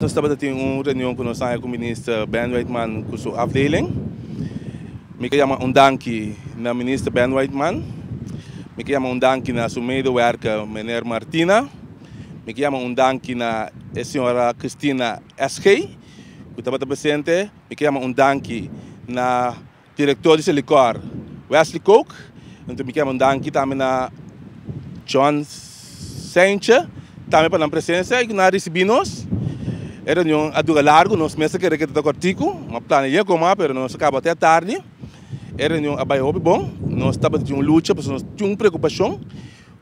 Nos tabata tin un reunion ku nos haña ku Minister Ben Whiteman ku su afdeling. Mi ke yama un danki na Minister Ben Whiteman. Mi ke yama un danki na su medewerker meneer Martina. Mi ke yama un danki na e señora Christina SG ku tabata presente. Mi ke yama un danki na Direktor di Selikor, Wesley Kook. Anto mi ke un danki tambe na John Seintje tambe pa nan presensia i ku nan a risibí nos. E reunion a dura largu, nos mes a kere ke ta kòrtiku, a plania yega koma pero nos a kaba te atardi. E reunion a bai hopi bon, nos tabata tin un lucha pasobra nos tin un preokupashon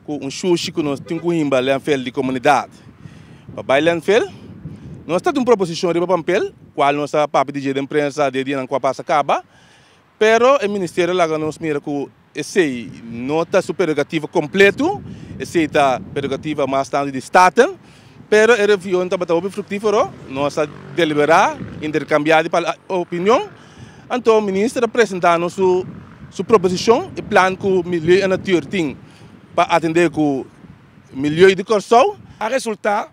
ku un shushi ku nos tin ku himba landfill di komunidat pa bai landfill. Nos ta tin un proposishon riba pampel. Cual nos a papia di dje den prensa di e dianan cu a pasa caba, pero e ministerio a laga nos mira cu esey no ta su prerogativa completo, esey ta prerogativa mas tanto di Staten, pero e reunion tabata hopi fructifero, nos a delibera, intercambia di opinion, anto minister a presenta nos su su proposicion, e plan cu Milieu en Natuur tin pa atende cu milieu di Corsou. A resulta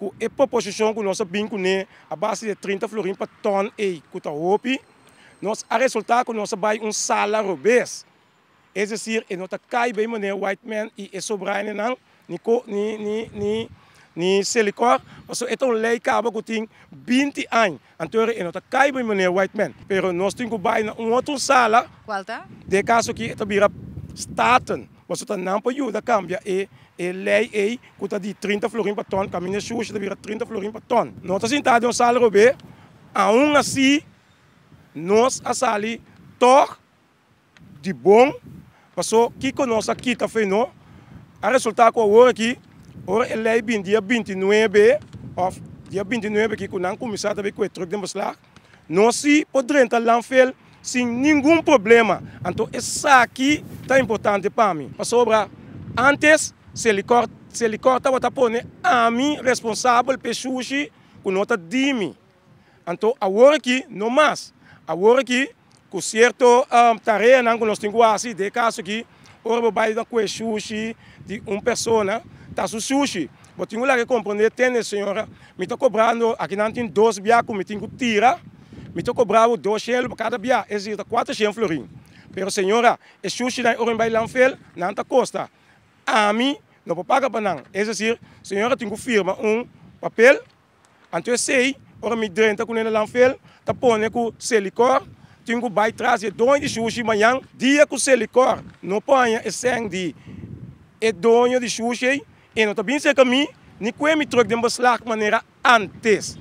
Ku e proposishon ku nos a bin kuné a base di e 30 florin pa tòn ei ku ta hopi, nos a resultá ku nos a bai un sala robes. Es desir, e no ta kai bei manera Whiteman i e sobrainenan, ni ko ni ni ni ni Selikor, pasobra e ta un lei kaba ku tin 20 aña. Anto e no ta kai bei manera Whiteman. Pero nos tin ku bai na un otro sala. Kual ta? Den e kaso aki e ta bira Staten. Pasobra ta nan por yuda kambia e e lei ei ku ta di 30 florin pa tòn, kaminda shushi ta bira 30 florin pa tòn. No ta sintá den un sala robé, aun así nos a sali tòg di bon, paso kiko nos a kita fe no? A resultá ku awor aki, ora e lei bin dia 29 òf dia 29 aki ku nan kuminsá ta bin ku e trùk den beslag, Nos si por drenta landfill sin ningun problema. Anto esaki ta importante pa mi, pasobra antes Selikor Selikor tabata pone ami responsabel p'e shushi ku no ta di mi. Anto awor aki no mas. Awor aki ku sierto tareanan ku nos tin ku hasi, den e kaso aki ora bo bai na kue shushi di un persona, ta su shushi. Bo tin ku laga e komprondé, tende señora, mi ta kobrando, akinan tin dos bia ku mi tin ku tira, mi ta kobra bo dos shelu pa kada bia, es desir ta kuater shen florin. Pero señora, e shushinan ora mi bai landfill, nan ta kosta. Ami no por paga pa nan. Es desir, señora tin ku firma un papel. Anto esei, ora mi drenta kuné na landfill, ta pone ku Selikor tin ku bai tras di e doño di shushi mañan. Dia ku Selikor no por haña e sèn di e doño di shushi ei, e no ta bin serka mi ni kue mi trùk den beslag manera ántes.